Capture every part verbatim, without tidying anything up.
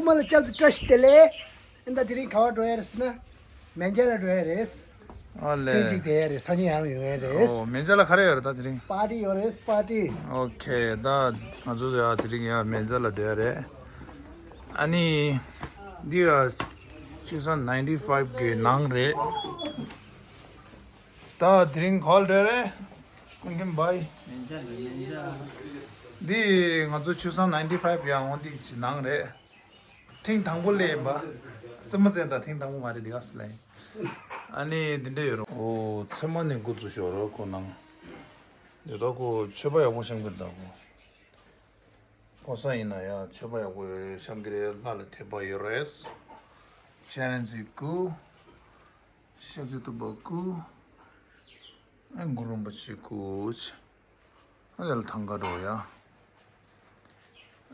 པ་ལ་སྐྱབས་སུ་བཀྲ་ཤིས་བདེ་ལེགས། ཨ་ད་དེ་རིང་ག་པར་འགྲོ་ཡ་རེད་ཟེར་ན། མེ་འཇ་ལ་འགྲོ་ཡ་རེད། ཨ་ལས། ཚེ་གཅིག་བསྡད་ཡ་རེད། སང་ཉིན་ཡང་ཡོང་ཡ་རེད། ཨོ་མེ་འཇ་ལ་ག་རེ་ཡོད་རེད་ད་དེ་རིང་། པར་ཊི་ཡོད་རེད་པར་ཊི། ཨོ་ཁེ། ད་ང་ཚོ་ཡ་དེ་རིང་ཡ་མེ་འཇ་ལ་འགྲོ་ཡ་རེད། ཨ་ནི་འདི་ཡ་two thousand ninety five གི་ནང་རེད། ད་དེ་རིང་ག་པར་འགྲོ་རེད། ཀུན་མཁྱེན་བྷའི། འདི་ང་ཚོ་two thousand ninety five ཡ་འོང་འདི་ནང་རེད། ཐེངས་དང་པོ་སླེབས་ཡིན་པ། རྩེད་མོ་རྩེ་ད་ཐེངས་དང་པོ་མ་རེད་འདི་ག་སུ་ལ་ཡིན། ཨ་ནི་འདི་འདྲ་ཡོད་རེད། ཨོ་ཚེ་མ་ནས་འགོ་བཙུགས་ཤོག་རོགས་ཁོ་ནང་། འདི་ད་ཁོ་མཆོད་པ་ཡག་པོ་བཤམས་ཀྱི་རེད་ད་ཁོ། ཕོ་གསར་ཡིན་ན་ཡང་མཆོད་པ་ཡག་པོ་ཡོད་རེད། བཤམས་ཀྱི་རེད། ལྷ་ལ་དད་པ་ཡོད་རེད། སྤྱན་རས་གཟིགས་སྐུ། ཤཱཀྱ་ཐུབ་པ་སྐུ། ཨ་གུ་རུ་རིན་པོ་ཆེ་སྐུ། ཨ་དེ་ལ་ཐང་ག་འགྲོ་ཡ།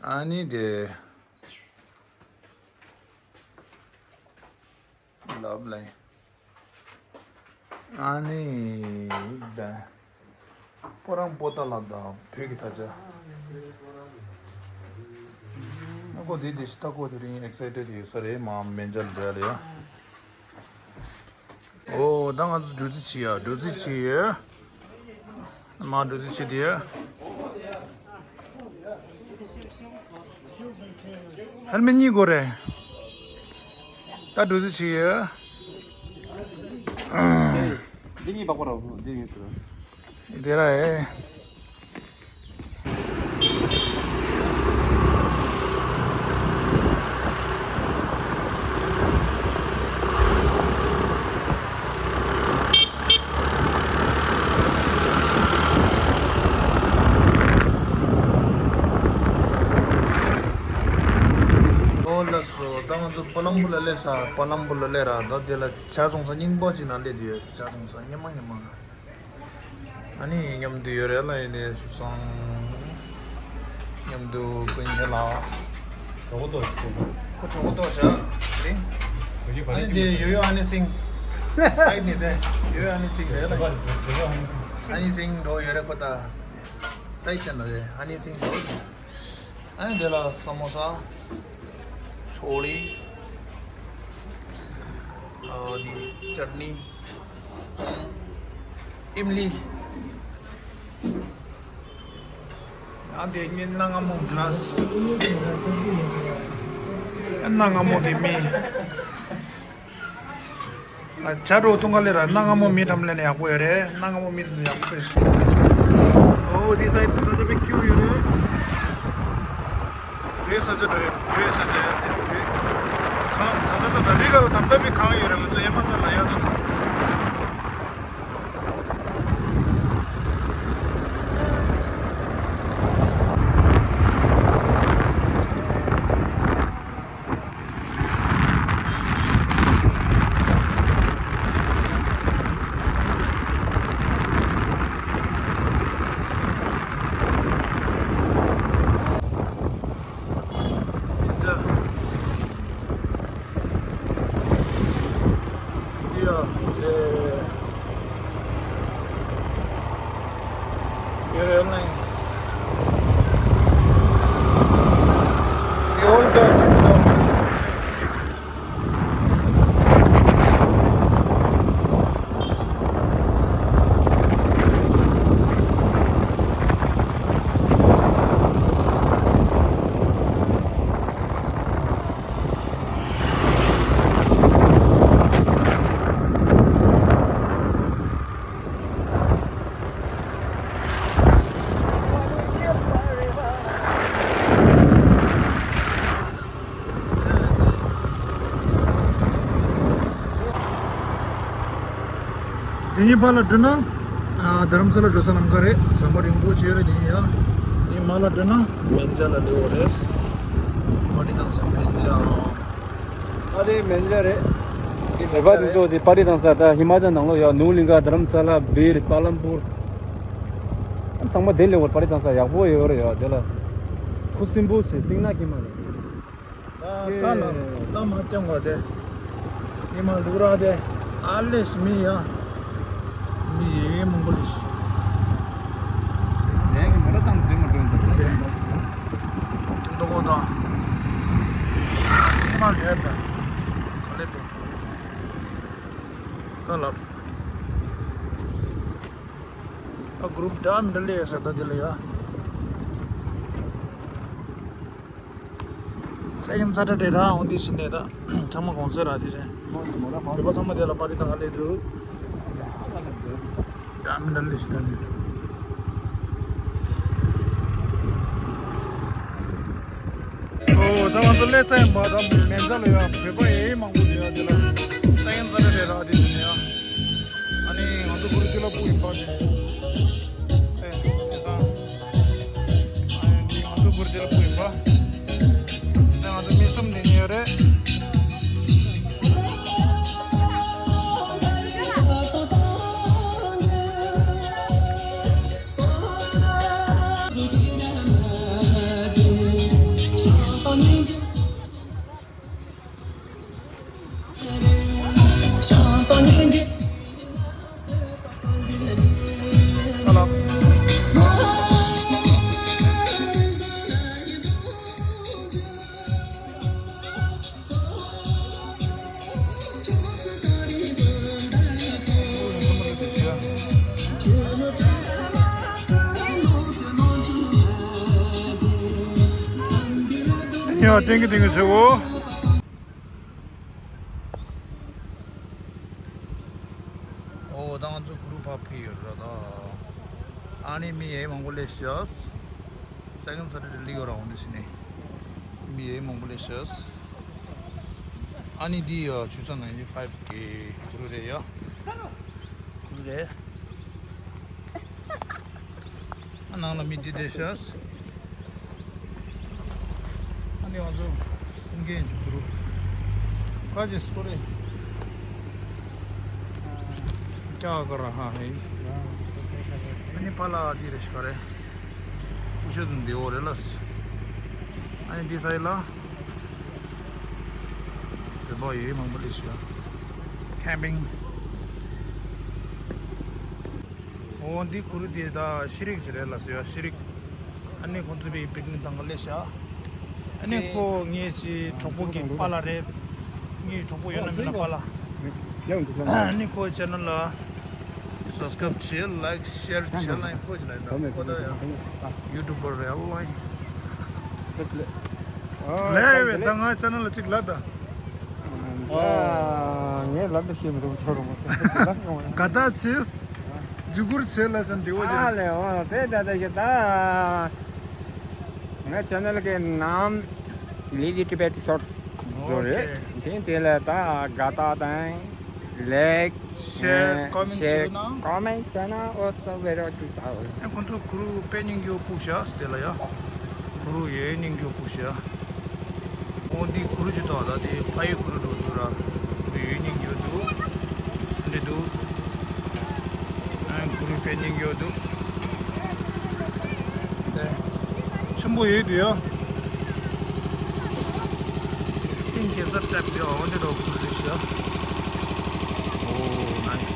ཨ་ནི་དེ། ལབ་ལེ། ཨ་ནི་ད། སྤོ་རང་པོ་ཏ་ལ་ད་བོད་ཀྱི་ད་ཆ། ཨ་ཁོ་དེ་དེ་ཤི་ད་ཁོ་དེ་རིང་ཨེག་སའི་ཊེཌ་ཡོད་ས་རེད། མ་མེ་འཇ་ལ་འགྲོ་ཡ་རེད་ཡ། ཨོ་ད་ང་ཚོ་འགྲོ་རྩིས་བྱེད་ཡ། འགྲོ་རྩིས་བྱེད་ཡ། མ་འགྲོ་རྩིས་བྱེད་དེ་ཡ། ཧེལ་མེ་ཊི་གཉིས་དགོས་རེད། ད་འགྲོ་རྩིས་བྱེད་ཡ། འདི་གཉིས་སྦག་པ་ར། འདི་གཉིས་དགོས་རེད། དེ་ར་ཨེ། ཨོ་ལགས་སོ། ད་ང་ཚོ་པ་ལམ་པུར་ལ་སླེབས་ས། པ་ལམ་པུར་ལ་སླེབས་ར། ད་དེ་ལ་ཇ་འཐུང་ས་རྙིང་པ་ཅིག་ནང་སླེབས་དུས་ཇ་འཐུང་ས་སྙེ་མ་སྙེ་མ། ཨ་ནི་མཉམ་དུ་ཡོད་རེད་ལ། ཡིན་ནའི་སུ་སང་མཉམ་དུ་ཀུན་ཁྱེད་ལ། གྲོགས་པོ་ཏོ་ཞིག་ཁོ་གྲོགས་པོ་ཏོ་ཞིག་རེད། ཨ་ནི་དེ་ཡོ་ཡོ་ཧ་ནི་སིང་། སའིཌ་ནས་དེ་ཡོ་ཡོ་ཧ་ནི་སིང་རེད་ལ། ཧ་ནི་སིང་འགྲོ་ཡོད་རེད་ཁོ་ད། སའིཌ་དེ་ན་རེད། ཧ་ནི་སིང་འགྲོ། ཨ་ནི་དེ་ལ་ས་མོ་ས། ཆོ་ལི། ཨ་དེ་ཅར་ནི། ཨིམ་ལི། ཨ་དེ་ངའི་གནའ་སྔ་མོ་གི་གླ་སི། གནའ་སྔ་མོ་གི་མི། ཨ་ཇ་འདྲ་བོ་འཐུང་ག་སླེབས་ར། གནའ་སྔ་མོ་མི་འགྲམ་སླེབས་ན་ཡག་པོ་ཡོད་རེད། གནའ་སྔ་མོ་མི་འདུག་ཡག་པོ་རེད། ཨོ་དེ་སའིཌ་ས་ཆ་དཔེ་ཁྱུ་ཡོད་རེད། བོད་ས་ཆ་འདྲ་ཡོད། བོད་ས་ཆ་ཡོད་དེ། བོད་གངས་ད་ལྟ་ད་ལྟ་རི་ག་ལ་ད་ལྟ་བའི་གངས་ཡོད་རེད། ང་ཚོ་ཨེ་མ་ཚ་ལ་ཡོད་ད། དེ་གཉིས་བར་ལ་འགྲོ་ན། ཨ་རྡ་རམ་ས་ལ་འགྲོ་ས་ལམ་ཁ་རེད། ཟམ་པ་རིང་པོ་ཅིག་རེད། དེ་གཉིས་ཡ། དེ་མར་ལ་འགྲོ་ན་མེན་ཇ་ལ་སླེབས་པ་རེད། པར་ཊི་བཏང་ས་མེན་ཇ། ཨ་དེ་མེན་ཇ་རེད། མེ་ཇ་རེད། དེ་ཚོ་དེ་པར་ཊི་བཏང་ས་ད་ཧི་མ་ཅལ་ནང་ལོགས་ཡ། ནུབ་གླིང་ག་རྡ་རམ་ས་ལ། སྦིར། པ་ལམ་པུར། ཚང་མ་དེ་སླེབས་པར་པར་ཊི་བཏང་ས་ཡག་པོ་ཡོད་རེད་ཡ། དེ་ལ་ཁུ་སིམ་པོ་བྱེད། སིང་ན་ཁྱི་མ་རེད། ད་ལ་ད་མ་སྟོན་གོ་དེ། ཉི་མ་ལུག་ར་དེ། ཨ་ལེ་ཤི་མི་ཡ། མི་ཡེ་མང་པོ་ལེ་ཤི། ལས་ཀྱི་མོ་ཊ་བཏང་དུས་མ་འགྲོ་འདུག་དེ། དེ་འདུག་གོ་ད། ཨ་རེད་པ། ག་ལེ་དེ། ད་ལབ། ཨ་གུ་རུབ་འདྲ་མི་འདྲ་ལས་ཟེར་ད་དེ་ལ་ཡ། སེ་ཀེན་ཌི་སེ་ཊར་ཌེ་ར་འོང་དུས་ཕྱིན་ནས་ད་ཚང་མ་གུང་སེང་རག་དུས་ཕྱིན། བོད་པ་ཚང་མ་དེ་ལ་པར་ཊི་བཏང་ག་སླེབས་འདུག་ཡང་མི་འདྲ་ལས་ཤིག་ད་ནི། ཨོ་ད་ང་ཚོ་སླེབས་ཚར་ཡིན་པ། ད་མེ་མཛའ་ལ་ཡ་བོད་པ་ཡེ་མང་པོ་ཡོད་ཡ། དེ་ལ་སེ་ཀེན་ཌི་སེ་ཊར་ཌེ་རག་དུས་ཕྱིན་ནས་ཡ། ཨ་ནི་ང་ཚོ་གུ་རུ་ཅི་ལ་སྤུ་ཡིན་པ་དེ། ཨེ་དེང་སང་། ཨ་ནི་ང་ཚོ་གུ་རུ་ཅི་ལ་སྤུ་ཡིན་པ། ཨ་ནི་ང་ཚོ་མི་གསུམ་འདི་ནས་ཡོད་རེད། ཡ། ཏེང་གི་ཏེང་གི་ཆེ་བོ། ཨོ་ད་ང་ཚོ་གུ་རུ་ཕར་ཕེབས་ཡོད་ར་ད། ཨ་ནི་མི་ཡེ་མང་པོ་སླེབས་ཤག་སེ་ཀེན་ཌི་སེ་ཊར་ཌེ་ལི་ཡོ་ར་འོང་དུས་ཕྱིན་ནས་མི་ཡེ་མང་པོ་སླེབས་ཤག་ཨ་ནི་འདི་ཡ་ཆུ་ཚོད་ནའིན་ཊི་ཕའིབ་གི་གུ་རུ་རེད་ཡ། གུ་རུ་རེད། ཨ་ནང་ལ་མི་འདི་བསྡད་ཤག་ཨ་ནི་ང་ཚོ་ཀུན་མཁྱེན་ཆུ་གུ་རུ། ཁ་ཅིག་སྐོར་རེད། ཀྱ་ག་ར་ཧ་ཧེ། ཨ་ནི་ཕ་ལ་འདི་རེད་ཤག་རེད། ཀུ་ཤ་དང་འདི་འོ་རེད་ལ། ཨ་ནི་འདི་སའི་ལ། བོད་པ་ཡོད་མང་པོ་སླེབས་ཤག་ཁེམ་པིང་། འོ་འདི་གུ་རུ་དེ་ད་ཤེས་རིག་ཅིག་རེད་ལ་ཟེར་ཡ། ཤེས་རིག་ཨ་ནི་ཁོང་ཚོ་པིག་ནིག་བཏང་ག་སླེབས་ཤག་ཨ་ནི་ཁོ་ངའི་ཅི་གྲོགས་པོ་གི་པཱ་ལགས་རེད། ངའི་གྲོགས་པོ་ཡོད་ན་མེད་ན་པཱ་ལགས། ཨ་ནི་ཁོ་ཅེ་ནལ་ལ་སབ་སི་ཀ་རེབ་བྱེད། ལའིཀ་ཤེར་བྱེད་ལ་ཡིན། ཁོ་ཅི་ལ་ཡིན་ད། ཁོ་ད་ཡ་ཡུ་ཊུབ་པར་རེད་ལ་ཡིན། ལས་བས་ད་ང་ཅེ་ནལ་ལ་གཅིག་ལབ་ད། ངས་ལབ་པའི་ཤེས་མི་ཐུབ་ཚོར་རུང་། ག་ད་ཅིས། འཇུ་གུར་བྱེད་ལ་ཟེར་འདི་འོ་ཨ་ཅེ། ལེ་འོ་དེ་ད་ད་ཞེ་ད། ངའི་ཅེ་ནལ་གི་ནང་ལི་ལི་ཊི་བེཊ་ཤོར་བཟོ་རེད། དེ་དེ་ལ་ད་དགའ་རྟགས་དང་ལེག་ཤེར་ཀོ་མེན་ཊི་བྱེད་ན། ཀོ་མེན་ཊི་བྱེད་ན་ཨོ་ཚོ་བེ་རོ་ཅིག་ད་འོ། ཨ་ཁོང་ཚོ་གུ་རུ་དཔེ་སྙིང་རྗེ་པོ་ཤག་དེ་ལ་ཡ། གུ་རུ་ཡེ་སྙིང་རྗེ་པོ་ཤག་ཨོ་འདི་གུ་རུ་ཅིག་འདུག་ད་དེ་ཕ་ཡི་གུ་རུ་འགྲོ་འདུག་ར། གུ་རུ་ཡེ་སྙིང་རྗེ་འདུག་འདི་འདུག་ཨ་གུ་རུ་དཔེ་སྙིང་རྗེ་འདུག་དེ་ཆེན་པོ་ཡོད་དུ་ཡ། ཏིང་གེ་སར་ཊེབ་དེ་འོ་འདི་འགྲོ་གུ་རུ་རེད་ཤག་ཨོ་ནའིས།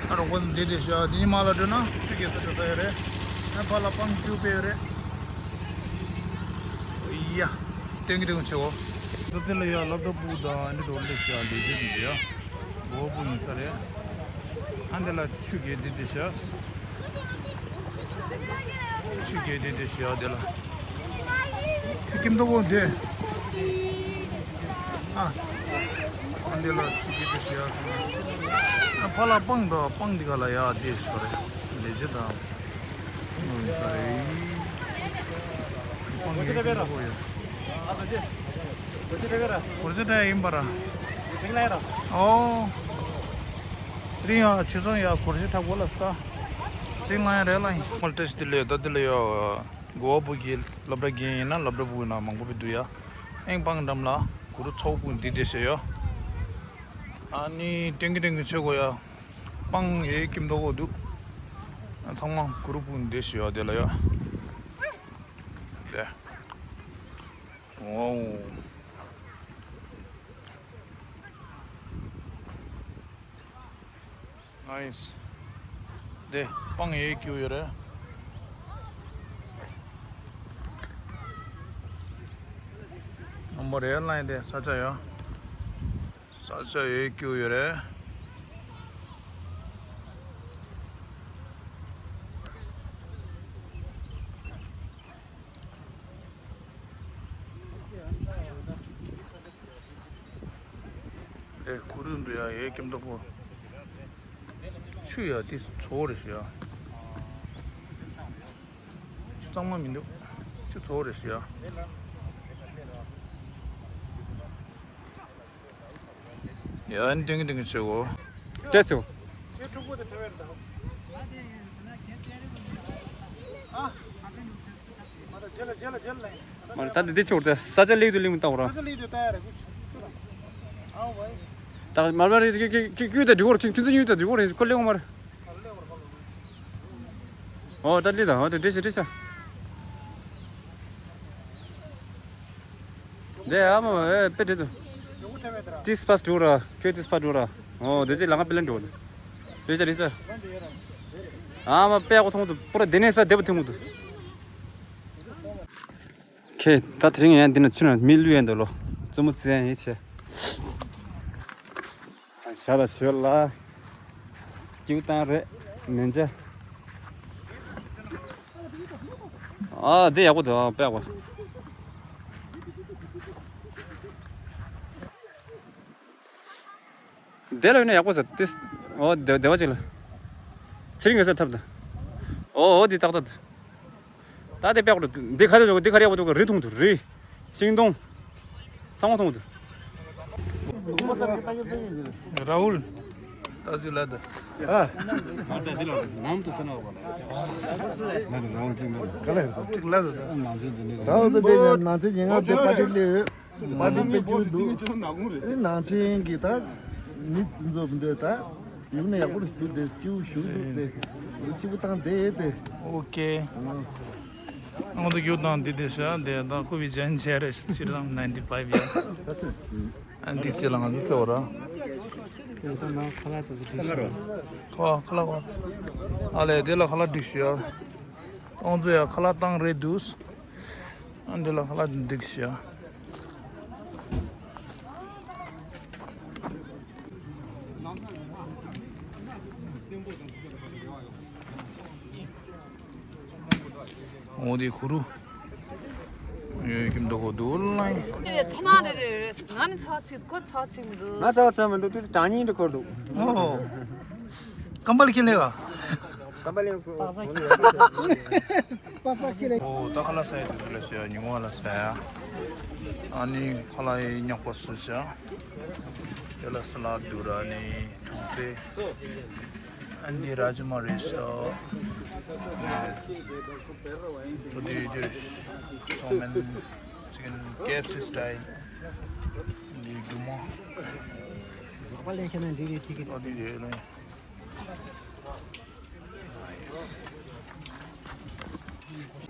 ཨ་རོགས་པ་འདི་རེད་ཤག་འདི་ཉི་མ་ལ་འགྲོ་ན་ཆུ་གེ་སར་འགྲོ་ས་ཡོད་རེད། ཨ་ཕ་ལ་པང་བཅུ་པའི་རེད། ཡ། ཏེང་གི་ཏེང་ཆེ་བོ། ད་དེ་ལ་ཡ་སློབ་གྲྭ་སྤུ་དང་ཨ་ནི་འགྲོ་སླེབས་ཤག་ལས་བྱེད་འདི་ཡ། མགོ་བོ་སྤུ་ཡིན་ས་རེད། ཨ་འདི་ལ་ཆུ་གེ་འདི་འདི་ཤག་ཆུ་གེ་འདི་འདི་ཤག་འདི་ལ། ཆུ་ཁྱིམ་ཐོག་པོ་འདི། ཨ། ཨ་འདི་ལ་ཆུ་གེ་འདི་ཤག་ཨ་ཕ་ལ་པང་དང་པང་འདི་ག་ལ་ཡ་འདི་ཤག་རེད། ལས་བྱེད་དང་། ཨོ་ཡིན་ས་རེད། ཁོང་གི་ཡིན་པ་ཡོད། ཁོར་ཅི་ད་ཡིན་པ་ར། ཨོ། རིང་ཡ་ཆུ་ཚང་ཡ་ཁོར་ཅི་ཐག་གོ་ལ་སི་ད། སིང་ལ་ཡ་རེད་ལ་ཡིན། མོལ་ཏེ་སི་དེ་ལས་ད་དེ་ལ་ཡ། གོ་བ་བོད་ཀྱི་སློབ་གྲྭ་རྒན་ཡིན་ན་སློབ་གྲྭ་བོད་ན་མང་པོ་བི་འདུག་ཡ། ཨེང་པང་འགྲམ་ལ་གུ་རུ་ཚོགས་ཕུག་འདི་དེ་ཤེས་ཡ། ཨ་ནི་ཏེང་གི་ཏེང་གི་ཆོས་གོ་ཡ། པང་ཡེ་ཀིམ་དོ་གོ་འདུག་ཚང་མ་གུ་རུ་ཕུག་འདི་ཤེས་ཡ་དེ་ལ་ཡ། དེ། ཝའོ། ནའིས། དེ་པང་ཡེ་ཀིའུ་ཡོད་རེད། མོ་རེད་ལ་ཡིན་ཏེ་ས་ཆ་ཡོད། ས་ཆ་ཡོད་སྐྱུག་ཡོད་རེད། ཨེ་ཁུ་རུ་འདུག་ཡ་ཡའི་ཀེམ་ཏོ་ཁོ། ཆུ་ཡ་དེ་ཚོ་རེད་ཤི་ཡ། ཆུ་གཙང་མ་མི་འདུག་ཆུ་ཚོ་རེ་ཞིག་ཡ། ཡ་ཨན་ཏིང་ཏིང་ཆེ་གོ། ཏེ་སུ། མ་རེད་ད་འདི་འདི་ཆོར་ཏེ་ས་ཆ་ལེགས་དུ་ལེགས་མི་བཏང་བ་ར། ད་མར་མར་རེད་ཀྱི་ཀྱི་ཀྱི་ཀྱི་ད་འགྲིག་གོ་ར་ཁྱོད་ཁྱོད་ཚོ་ཉོས་ད་འགྲིག་གོ་ར་ཁྱོད་ཁོ་ལེགས་མ་རེད། ཨོ་ད་ལི་ད་ཨོ་ད་འདྲེ་ཤ་འདྲེ་ཤ། དེ་ཨ་མ་ཨེ་པེ་དེ་དུ། ཏིས་པ་སི་འགྲོ་ར་ཁྱོད་ཏིས་པ་འགྲོ་ར། ཨོ་དེ་ཚེ་ལ་ང་པེ་ལན་འགྲོ། འདྲེ་ཤ་འདྲེ་ཤ། ཨ་མ་པེ་ཨ་གོ་ཐོང་དུ་པུ་ར་དེ་ནས་ས་དེ་བ་ཐེངས་མོ་དུ། ཁེ་ད་དེ་རིང་ཡང་འདི་ན་ཆུ་ན་མི་ལུས་ཡན་འདུག་ལོ། བཙུན་མོ་བཙན་ཡིན་ཆེ། ཞག་ལ་ཞོལ་ལ། སྐྱིད་བཏང་རེད། མན་ཆ། ཨ་འདི་ཡག་པོ་འདུག་ཨ་དཔེ་ཡག་པོ། དེ་ལ་ཡོད་ན་ཡག་པོ་ཟེར་ཏིས། ཨོ་དེ་དེ་བ་ཅིག་ལ། ཚེ་རིང་ཡོད་ས་ཐབས་ད། ཨོ་ཨོ་འདི་ཏག་ཏག་འདུག་ད་དེ་དཔེ་ཡག་པོ་འདུག་འདི་ག་རེ་འདུག་འདི་ག་རེ་ཡག་པོ་འདུག་རི་མཐོང་འདུག་རི། ཤིང་སྡོང་། ཚང་མ་མཐོང་འདུག་ར་ཧུལ། ད་ཟི་ལ་ད། ཨ། ཨ་ད་འདི་ལ་ནམ་དུ་ས་ན་བ་ལ། ང་ད་རང་ཅིག་ན། ག་ལ་ཡོད་ད། ཅིག་ལ་ད་ད། ནང་ཆེན་འདི་ནི། ད་འོ་ད་དེ་ནང་ཆེན་ཉིན་ང་དེ་པ་ཏི་ལེ་ཡོད། པ་ཏི་དཔེ་སྐྱིད་འདུག་ཨེ་ནང་ཆེན་གི་ད་མི་འཛོམས་འདོད་ད། ཡུག་ནས་ཡག་པོ་རེད་འདུག་དེ་སྐྱིད་པོ་ཞུགས་འདུག་དེ། སྐྱིད་པོ་བཏང་དེ་དེ། ཨོ་ཀེ། ང་ཚོ་རྒྱུ་དང་འདི་དེ་ཤ་དེ་དང་ཁོ་བི་ཇན་ཆེ་རེ་ཤི་རང་ནའིན་ཊི་ཕའིབ་ཡ། ཨ་འདི་ཤི་ལ་ང་ཚོ་ཚོ་ར། དེ་དང་ནང་ཁ་ལག་དེ་ཚོ་དེ་ཤ། ཁ་ཁ་ལག་ཨ་ལེ་དེ་ལ་ཁ་ལག་འགྲིག་ཤི་ཡ། ང་ཚོ་ཡ་ཁ་ལག་བཏང་རེད་འདུག་ཨ་འདི་ལ་ཁ་ལག་འགྲིག་ཤི་ཡ། འོ་དེ་ཁུ་རུ། ཡོད་ཀྱི་མདོག་གོ་འདུག་ལ། ཚ་ན་རེ་རེ་རེ་ང་ནི་ཚ་ཚིག་ཁོ་ཚ་ཚིག་མི་འདུག་ང་ཚ་ཚ་མི་འདུག་དེ་དྲང་སྙིང་འདྲ་འཁོར་འདུག་ཨོ། ཀམ་པ་ལི་ཁྱེར་ལེ་ག་ཀམ་པ་ལི་ཁོ། པ་ས་ཁྱེར་ལེ། ཨོ་ད་ཁ་ལག་ཟ་ཡ་དེ་ཚོ་ལ་ཟ་ཡ་ཉུང་བ་ལ་ཟ་ཡ། ཨ་ནི་ཁ་ལག་ཡི་རྙོག་པ་སུ་བྱ། དེ་ལ་ས་ལ་དུ་ར་ནི་གྲང་ཚེ། ཨ་ནི་ར་ཇི་མ་རེ་ཤ། ཨོ་དེ་དེ་ཆོ་མེན་ཅིག་ཀེ་ཨེཕ་སི་སི་ཊའིལ། འདི་རྒྱུ་མ། ཨོ་དེ་རེད་ལ།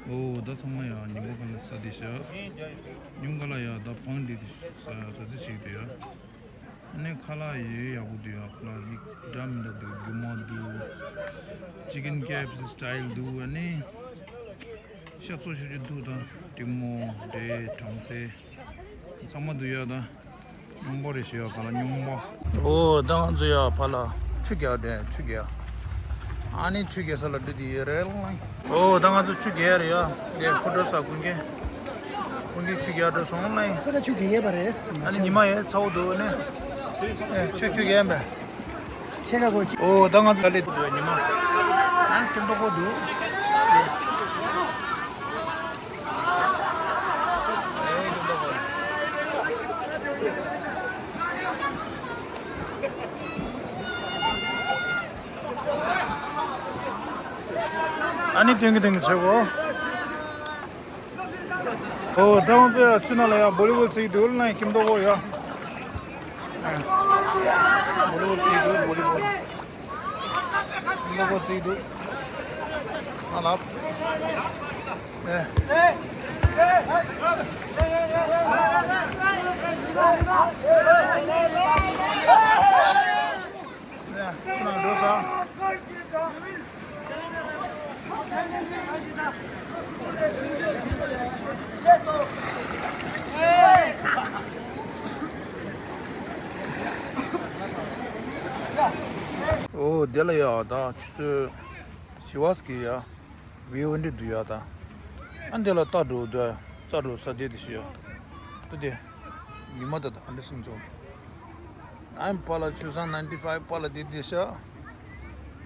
ཨོ་ད་ཚང་མ་ཡ་ཉིན་མོ་ག་ལ་ས་དེ་ཤ། ཉུང་ག་ལ་ཡ་ད་བང་འདི་དེ་ས་ས་དེ་ཞིག་དེ་ཡ། ཨ་ནི་ཁ་ལག་ཡོད་ཡག་པོ་འདུག་ཡ། ཁ་ལག་རིགས་འདྲ་མི་འདྲ་འདུག་རྒྱུ་མ་འདུག་ཅི་ཀེན་ཀེ་ཨེཕ་སི་སི་ཊའིལ་འདུག་ཨ་ནི་ཤ་ཚོ་ཤུ་ཅི་འདུག་ད་ཏིང་མོ་འདྲེ་གྲང་ཚེ་ཚང་མ་འདུག་ཡ། ད་རྙོང་པ་རེ་ཞུ་ཡ་ག་ལ་རྙོང་པ། ཨོ་ད་ང་ཚོ་ཡ་ཕ་ལ་ཆུ་རྒྱག་དེ་ཆུ་རྒྱག་ཨ་ནི་ཆུ་རྒྱག་ས་ལ་འགྲོ་དེ་ཡོད་རེད་ལ། ཨོ་ད་ང་ཚོ་ཆུ་རྒྱག་ཡ་རེད་ཡ། དེ་ཁོ་འགྲོ་ས་ཀུན་གྱི་ཀུན་གྱི་ཆུ་རྒྱག་འགྲོ་སོང་ལ། ཁོ་ད་ཆུ་རྒྱག་ཡས་པ་རེད། ཨ་ནི་ཉི་མ་ཡས་ཚ་བོ་འདུག་ནི། ཨེ་ཆུ་ཆུ་རྒྱག་ཡས་པས། ཁྱེད་ཀ་གོ་ཅི། ཨོ་ད་ང་ཚོ་ལ་ལས་འདུག་ཉི་མ། ཨ་ནི་ཀེམ་ཏོ་ཁོ་འདུག་ཨ་ནི་ཐོན་གི་ཐོན་གི་བྱེད་གོ། ཨོ་ད་ང་ཚོ་ཡ་ཆུ་ནང་ལ་ཡ་བོ་ལི་བོལ་བརྩིས་འདུག་ལ་ཀེམ་ཏོ་ཁོ་ཡ། བོ་ལི་བོལ་བརྩིས་འདུག་བོ་ལི་བོལ། ཀེམ་ཏོ་ཁོ་བརྩིས་འདུག་ཨ་ལབ། ཨེ། ཡ་ཆུ་ནང་འགྲོ་ས། འོ་དེ་ལ་ཡ་ད་ཆུ་ཚོད་བཞི་པ་ཟིག་གི་ཡ་བིའུ་འདི་འདུག་ཡ་ད། ཨ་འདི་ལ་ལྟ་འགྲོ་འདུག་རྩྭ་འགྲོ་ས་དེ་དེ་ཞུ་ཡ། ད་དེ་ཉི་མ་ད་ད་ཨ་འདི་སིང་ཚོ། ཨ་པ་ལ་ཆུ་བཟང་ninety five པ་ལ་དེ་དེ་ཤ།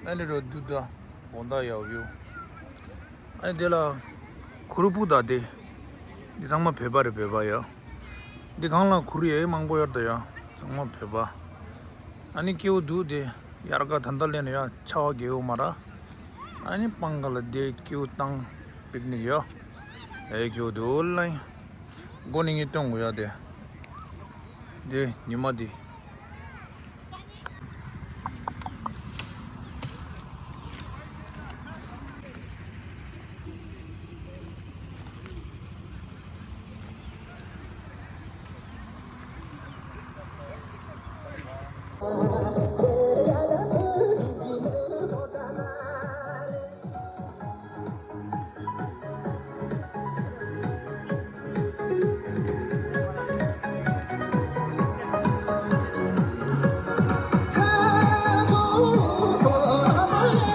ཨ་འདི་འགྲོ་འདུག་ད་དགོང་དག་ཡ་བིའུ། ཨ་དེ་ལ་གུ་རུ་ཕུག་ད་དེ། འདི་ཚང་མ་བོད་པ་རེད་བོད་པ་ཡ། འདི་སྒང་ལ་གུ་རུ་ཡ་མང་པོ་ཡོད་ད་ཡ། ཚང་མ་བོད་པ། ཨ་ནི་སྐྱེ་བོ་འདུག་དེ། དབྱར་ཁ་ད་ལྟ་ལེན་ཡ་ཆར་པ་རྒྱག་གི་ཡོད་མ་ར། ཨ་ནི་སྤང་ཁ་ལ་དེ་སྐྱེ་བོ་བཏང་པིག་ནིག་ཡ། ཨེ་སྐྱེ་བོ་འདུག་ལ། མགོ་ནི་ངས་སྟོན་དགོས་ཡ་དེ། དེ་ཉི་མ་དེ།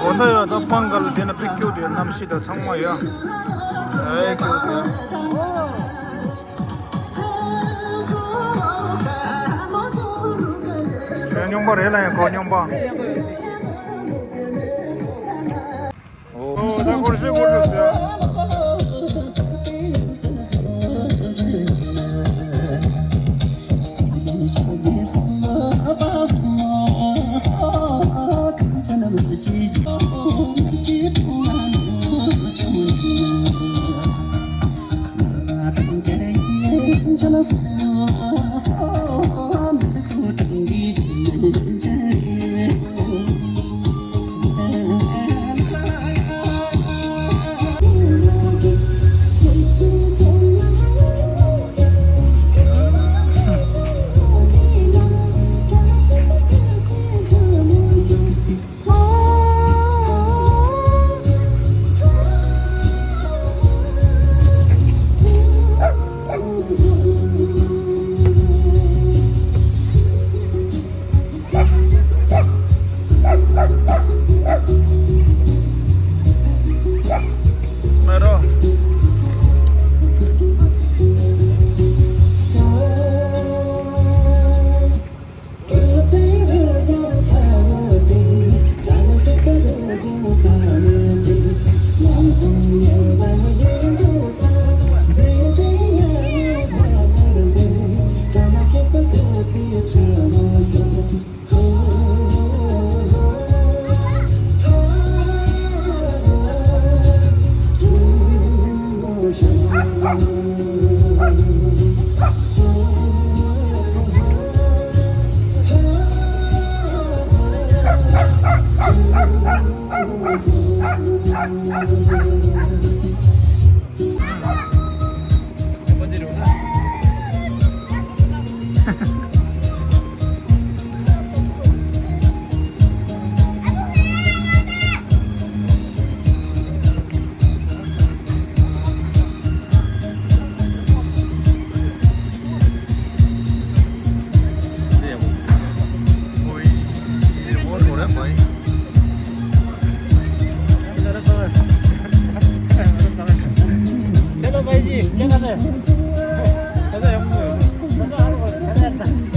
དགོང་དག་ཡ་ད་སྤང་ཁ་ལ་དེ་ན་པིག་ཀྱོག་དེ་གནམ་གཤིས་དང་ཚང་མ་ཡ། ཨེ་ཀྱོག་དེ། ཁྱོད་སྨྱོན་པ་རེད་ལ་ཡང་ཁོ་སྨྱོན་པ། ཨོ་ད་སྒོར་གཞས་སྒོར་གཞས་ཟེར། चलो भाई जी, क्या कर रहे हैं? चलो, हम, चलो, हम, चलो,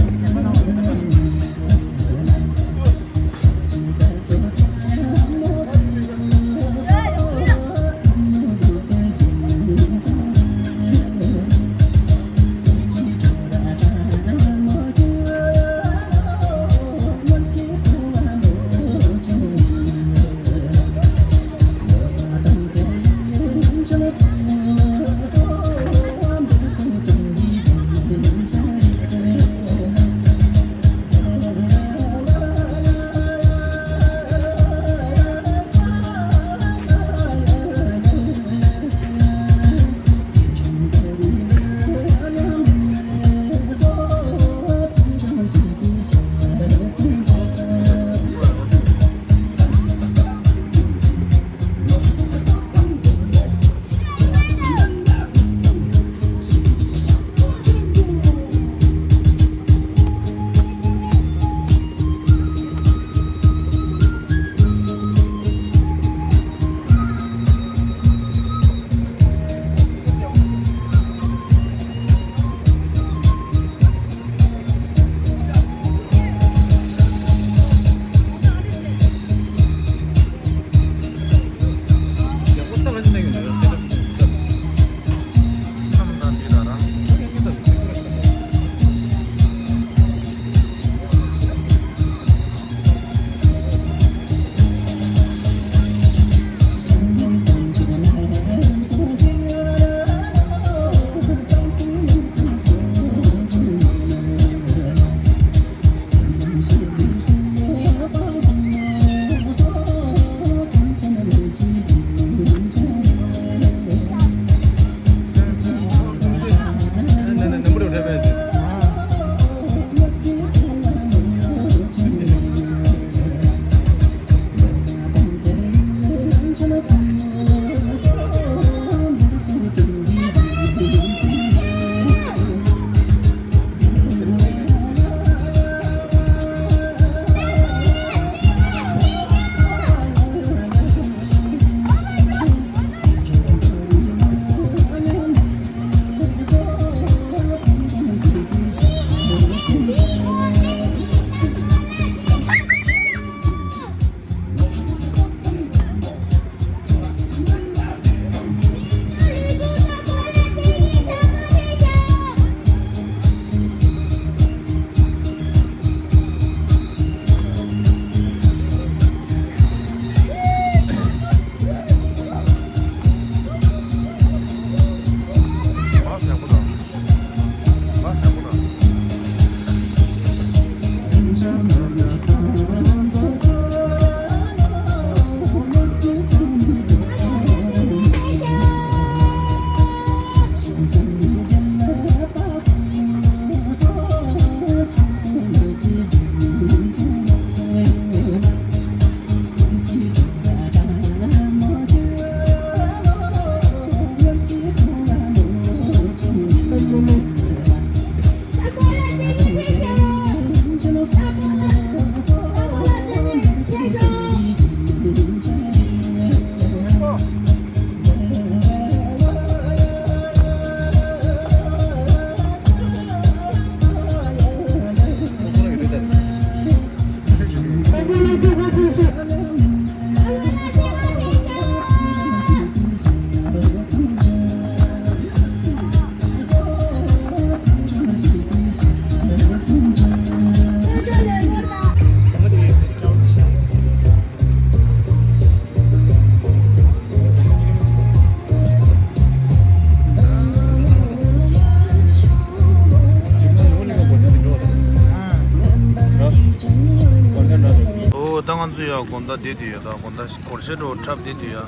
ང་ཚོ་ཡ་དགོང་དག་བསྡད་དུས་ཡ་ད་དགོང་དག་སྒོར་གཞས་འགྲོ་འཁྲབ་བསྡད་དུས་ཡ།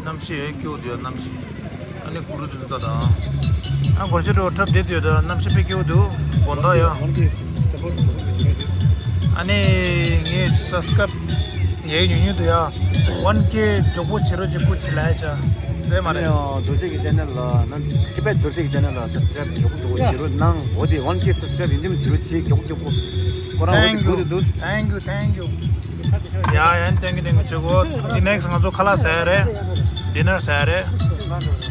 གནམ་གཤིས་ཡོད་སྐྱིད་པོ་འདུག་ཡ། གནམ་གཤིས། ཨ་ནི་གུ་རུ་དུ་ད་དང་། ཨ་སྒོར་གཞས་འགྲོ་འཁྲབ་བསྡད་དུས་ཡ་ད་གནམ་གཤིས་དཔེ་སྐྱིད་པོ་འདུག་དགོང་དག་ཡ། ཨ་ནི་ངས་སབ་སི་ཀ་རབ་ཡས་ཉུང་ཉུང་འདུག་ཡ། ཝན་ཀེ་མགྱོགས་པོ་བྱེད་རོགས་བྱེད་སྐུ་བྱེད་ལ་ཡ་ཆ། རེད་མ་རེད། ཨ་ནི་རྡོ་རྗེ་གི་ཅེ་ནལ་ལ་ན་ཊི་བེཊ་རྡོ་རྗེ་གི་ཅེ་ནལ་ལ་སབ་སི་ཀ་རབ་མགྱོགས་པོ་མགྱོགས་པོ་བྱེད་རོགས་གནང་། འོ་དེ་ཝན་ཀེ་སབ་སི་ཀ་རབ་ཡིན་དུས་བྱེད་རོགས་བྱེད། མགྱོགས་པོ་མགྱོགས་པོ་ཁོ་རང་འོ་དེ་དགོས་དེ་འདུག Thank you, thank you, thank you. ཡ་ཡ། Thank you, thank you. ཆོག་གོ། དེ་ནེག་སི་ང་ཚོ་ཁ་ལག་ཟ་ཡ་རེད། ཌི་ནར་ཟ་ཡ་རེད།